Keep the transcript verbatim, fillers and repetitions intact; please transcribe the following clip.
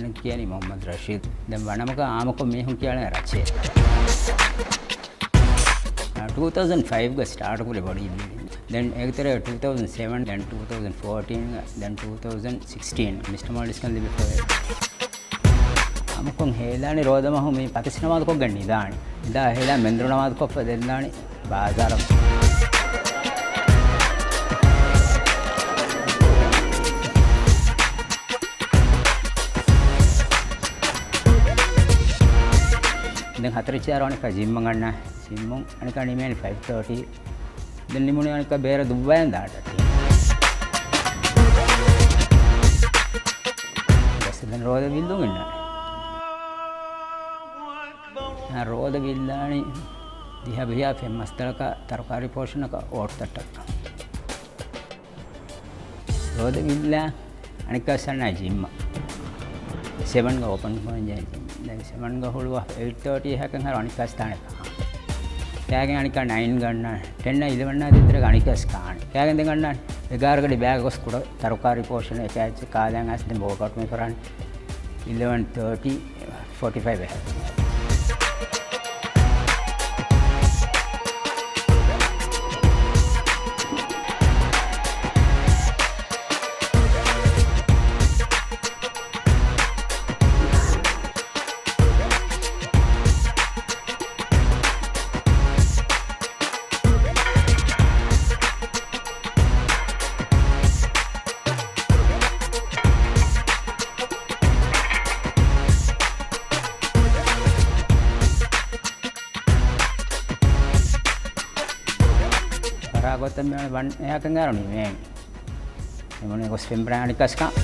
މި ކިޔަނީ މުޙައްމަދު ރަޝީދު. ދެން ވަނަމަކަށް އާންމުކޮށް މީހުން ކިޔަނީ ރަޗޭ. ޓޫ ތައުޒަން ފައިވްގަ ސްޓާޓް ކުރި ބޮޑީ ބިލްޑިން. ދެން އޭގެ ތެރޭ ޓޫ ތައުޒަން ސެވަން، ދެން ޓޫ ތައުޒަން ފޯޓީން، ދެން ޓޫ ތައުޒަން ސިކްސްޓީން މިސްޓަރ މޯލްޑިސްކަން ލިބިފައި. އާންމުކޮށް ހޭލާނީ ރޯދަ މަހު މި ފަތިސް ނަމާދުކޮށްގެން ނިދާނީ. ނިދާ ހޭލާ މެންދުރު ނަމާދުކޮށްފަ ދެން ދާނީ ބާޒާރަށް. ދެން ހަތަރެއްޗާރަ އަނެއްކާ ޖިންމަށް ގަންނާ. ޖިންމުން އަނެއްކާ ނިމޭނީ ފައިވް ތާޓީ. ދެން ނިމުނީ އަނެއްކާ ބޭރަށް ދުއްވައިގެން ދާން ރައްޓެހި. ބަސް ދެން ރޯދަ ވިއްލުން އިންނާނެ. އާ، ރޯދަ ވިއްލާނީ ދިހަ ބިހާ ފެން މަސްތަޅަކަށް ތަރުކާރީ ޕޯޝަނަކަށް އޯޓް ތައްޓަކަށް. ރޯދަ ވިއްލާ އަނެއްކާ ސަންނާ ޖިންމަށް. ސެވަންގަ އޯޕަން ކުރަން ޖެހޭ. ދެން ސެވަންގަ ހުޅުވާ އެއިޓް ތާޓީ ހަކަން ހަރު އަނެއްކާސް ދާނެ ކާން. ކާގެން އަނެއްކާ ނައިން ގަންނާނެ. ޓެން އިލެވަން އާ ދެތެރޭގަ އަނެއްކާސް ކާނެ. ކާގެން ދެން ގަންނާނެ. އެގާރަ ގަޑި ބައިގަ ގޮސް ކުޑަ ތަރުކާރީ ޕޯޝަނެއް އެކައްޗެއް ކާލަން އައިސް ދެން ވޯކްއައުޓް މި ކުރާނެ. އިލެވަން ތާޓީ، ފޯޓީ ފައިވް އެހެން. ފަރާގޮތަށް މި ވަން އެހާކަން އަރު ނިމޭނެ. އެމަނި ގޮސް ފެންބަރާ އަނިކަސްކަން.